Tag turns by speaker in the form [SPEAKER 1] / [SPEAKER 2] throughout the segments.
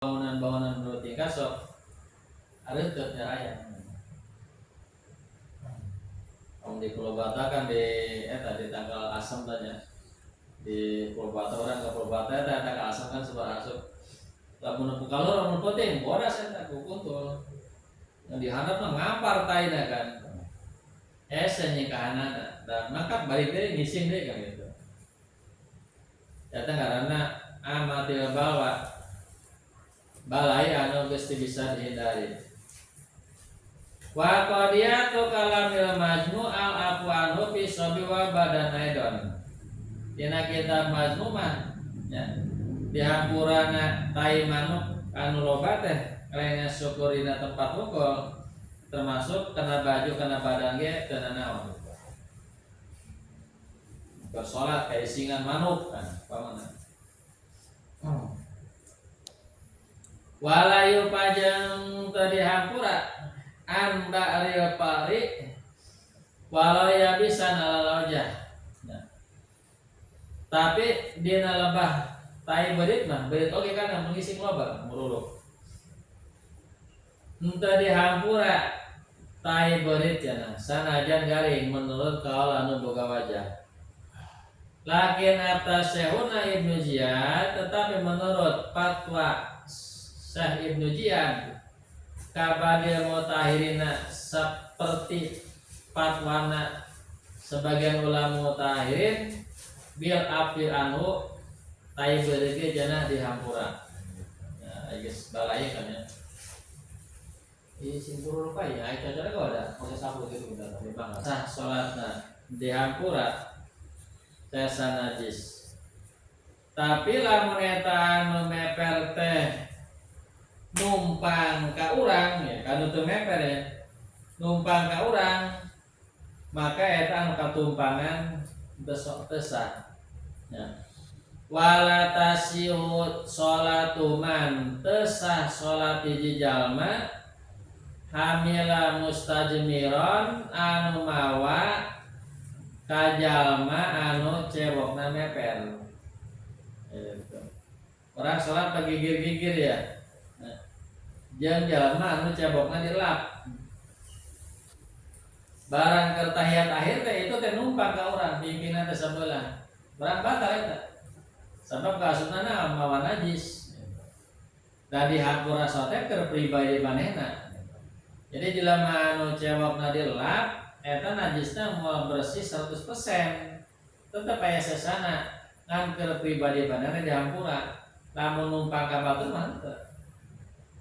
[SPEAKER 1] Bangunan-bangunan bertingkat sok areuteut nya aya. Om di Pulau Bata kan di eta di tangkal asam tanya di Pulau Bata, orang ke Pulau Bata eta tangkal asam kan sebar asup, lamun nepu kalor, lamun penting bodas eta ku kuntul yang dihandap mah ngampar taina kan, hese nyingkahanana dan mangkat balik deui ngising deui kan gitu. Eta ngaranna amatil balwa, balai anu geus teu bisa dihindari. Wa qadiyatu kalamil majmu al afu anhu fi sabi wa badan aidon. Dina kitab majmu mah ya, dihampurana tai manuk anu loba teh lainnya syukur dina tempat wungkul, termasuk kena baju, kena badan ge teu nanaon. Bersolat kaisingan manuk kan pamana. Walayu pajeng teu dihampura an ba'ril pari walau ya bisa nalalaujah. Nah. Tapi dina lebah tai beurit mah, beurit oge kan mun ngising loba muruluk. Henteu dihampura tai beurit cenah sanajan garing menurut kaul anu boga wajah. Lakin atas Syekhuna Ibnu Ziyad, tetapi menurut fatwa Syekh Ibnu Ziyad kabadil mutahirina, seperti fatwana sebagian ulama mutahirin, bil afwi anhu, tai beurit ge janah dihampura. Ya, geus balai kan ya. Ih, sing turun apa ya? Ayo cocoknya kok ada pakai sapu gitu udah tapi bang. Sah salatna dihampura tesa najis. Tapi lamun eta anu meper teh numpang ka urang ya, kanu teu meper ya. Numpang ka urang, maka eta anu katumpangan teu sok teu sah. Ya. Wala tasihu sholatu man, teu sah salat hiji jalma hamila mustajmiron anu mawa ka jalma anu cewokna meper. Gitu. Orang sholat pagigir-gigir ya. Nah, jeung jalma anu cebokna dilap. Barang keur tahiyat akhir teh itu teh numpang ka urang pimpinan teh sebelah. Barang batal eta. Sabab kaasupna mawa najis. Da dihampura teh keur pribadi manehna. Jadi jelema anu cewokna dilap eta najisna moal bersih 100%. Tetep aya sesana ngan keur pribadi manehna dihampura. Lamun numpang ka batur mah henteu.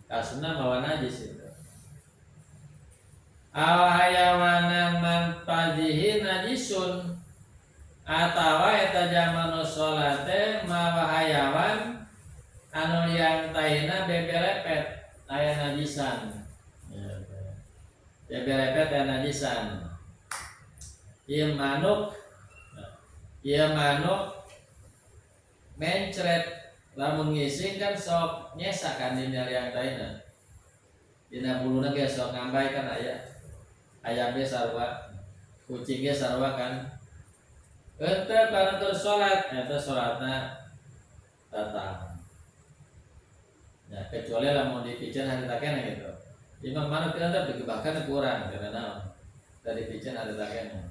[SPEAKER 1] Kaasupna mawa najis itu. Aw hayawanan manfazihi najisun, atawa eta jalma nu salat teh mawa hayawan anu liang taina bebelepet aya najisan. Bebelepet aya najisan. Ieu manuk, ieu manuk mencret lamun ngising kan sok nyesa kan dina liang taina. Dina buluna ge sok ngambay kan aya. Ayam ge sarua, kucing ge sarua kan. Henteu kana keur salat, eta salatna batal. Ya, kecuali lamun dipiceun harita keneh gitu. Imam manuk teh tetep digebahkan kurang karena naon? Dari piceun harita keneh.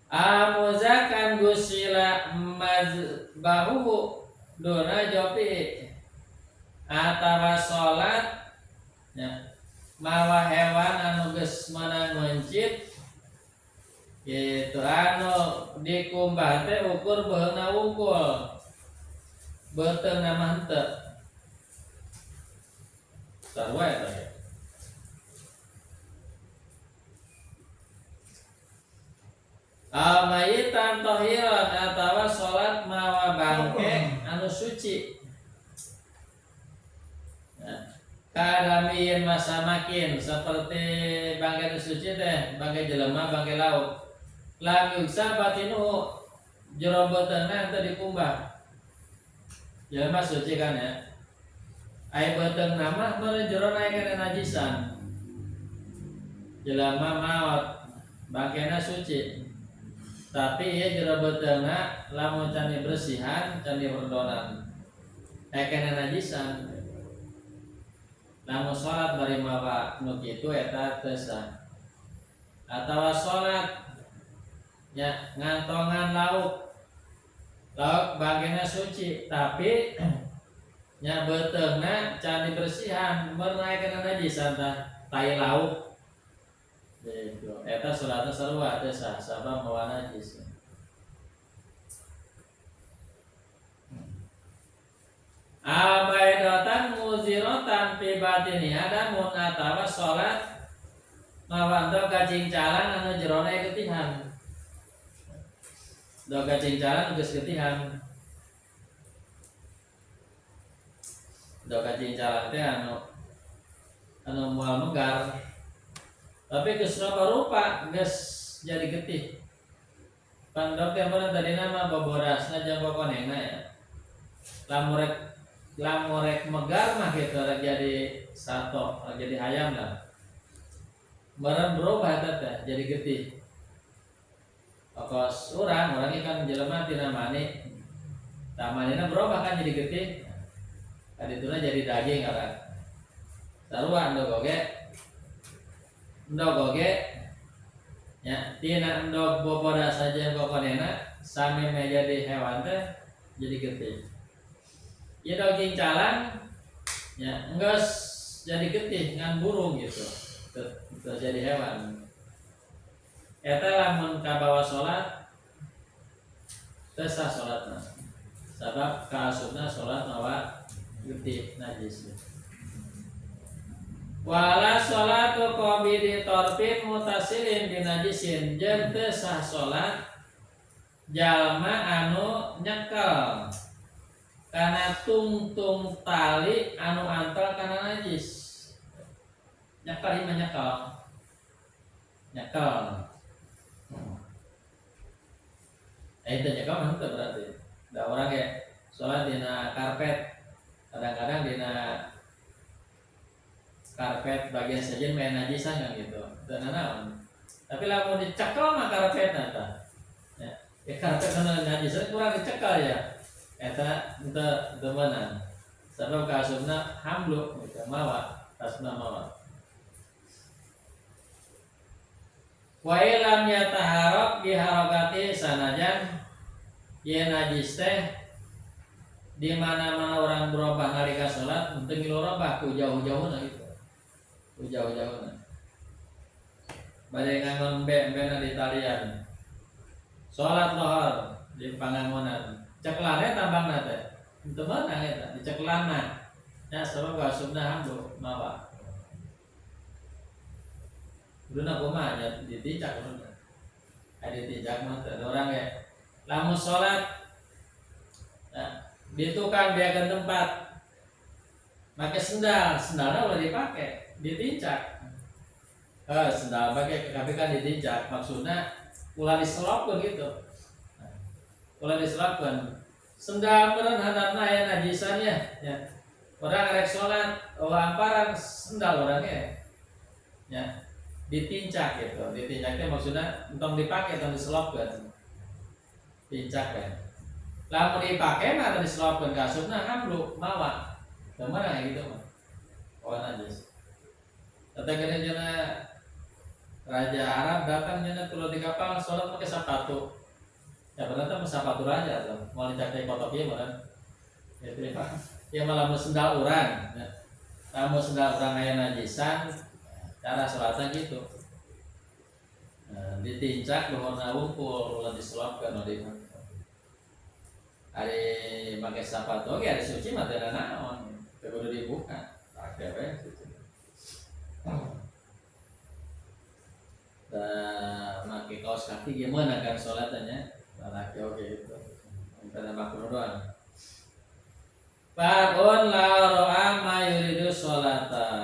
[SPEAKER 1] Amuzakan gusila mazbahu duna jopi, atawa salat ya mawa hewan anu geus meunang mencit gitu, anu dikumbah teh ukur beheuna wungkul, beuteungna mah henteu sarua eta ge. Almayitan tohiran, atawa salat mawa bangke anu suci. Nah, kadamiin masamakin, seperti bangke anu suci teh, bangke jelema, bangke lauk. Lam yuksa batinuhu, jero beuteungna teu dikumbah. Jelema suci kan ya. Ai beuteungna mah meureun jero aya kana najisan. Jelema maot, bangkena suci. Tapi ieu jero beuteungna lamun can dibersihan, can diperdonan. Aya najisan. Lamun salat bari mawa nu kitu eta teu sah. Atawa salat nya ngantongan lauk. Lauk bagena suci tapi nya beuteungna can dibersihan beurna kana najisan tah tai lauk. Gitu. Eta salatna sarua teu sah sabab mawa najis. Abaidatan muzirotan fi batini adamun atawa salat mawa endog kacingcalan anu jerona getihan. Endog kacingcalan geus getihan. Endog kacingcalan teh anu moal megar. Tapi geus rupa geus jadi getih. Pandok teh mun tadina mah boborasna jeung kokonengna ya. Lamun rek megar mah gitu rek jadi sato, rek jadi hayam lah. Barang berubah eta teh jadi getih. Kos urang kan jelema tina mani. Tah manina berubah kan jadi getih. Kadituna jadi daging kan. Sarua endog oge. Endog oge ya tina endog boboda saja kokonena sameme jadi hewan teh jadi getih. Ya daging calang ya enggeus jadi getih ngan burung gitu. Teu jadi hewan. Eta lamun kabawa salat teu sah salatna. Sabab kaasupna salat mawa getih najis. Wala salatu qabidi torfin mutasilin binajisin jeung teu sah salat jalma anu nyekel kana tungtung tali anu antal kana najis. Nyekel ieu mah nyekel. Nyekel. Itu nyekel mah henteu berarti. Da urang ge salat dina karpet. Kadang-kadang dina karpet bagian sejen main najisan kan gitu. Dan naon. Tapi lamun dicekel mah karpetna tah. Ya, ya karpet anu najisan kurang dicekel ya. Eta henteu meunang. Sabab kaasupna hamlu gitu mawa, kaasupna mawa. Wa ilam yataharok biharokati sanajan ieu najis teh di mana-mana orang berubah nalika salat henteu ngilu robah ku jauh-jauhna gitu. Ku jauh-jauhna. Bade ngangon be-bena di talian. Salat lohor di pangangonan. Ceklane tambangna teh. Henteu meunang eta diceklana. Ya sabab kasupna hambu mawa. Kuduna kumaha nya ditincak kuduna. Aya ditincak mah teh urang ge. Lamun salat nah, di tukang biarkan tempat pakai sendal, sendalnya boleh dipakai, ditincak. Sendal pakai tapi kan ditincak, maksudnya ulah diselopkeun gitu. Ulah diselopkeun. Sendal meureun handapna aya najisannya ya. Orang rek salat, oh amparan sendal orangnya ya. Ditincak gitu. Ditincaknya maksudnya entong dipakai, entong diselopkeun. Tincak kan. Lamun dipake mah diselopkeun ka asupna hamlu mawa. Teu meunang gitu mah. Oh najis. Tata kena jana Raja Arab datang jana turun di kapal sholat pakai sepatu. Ya benar tuh sepatu raja tuh. Mau dicapai kotok ieu mah. Gitu ya. Ya malah mau sendal urang. Ya. Lamun sendal urang aya najisan cara sholatnya gitu. Nah, ditincak luhurna wungkul ulah diselopkeun di ari make sepatu oge ari suci mah teu naon. Teu kudu dibuka. Pake we suci. Da make kaos kaki gimana kan sholatnya? Lalaki oge gitu. Pada makruh doang. Farun la ro'a ma yuridu sholata.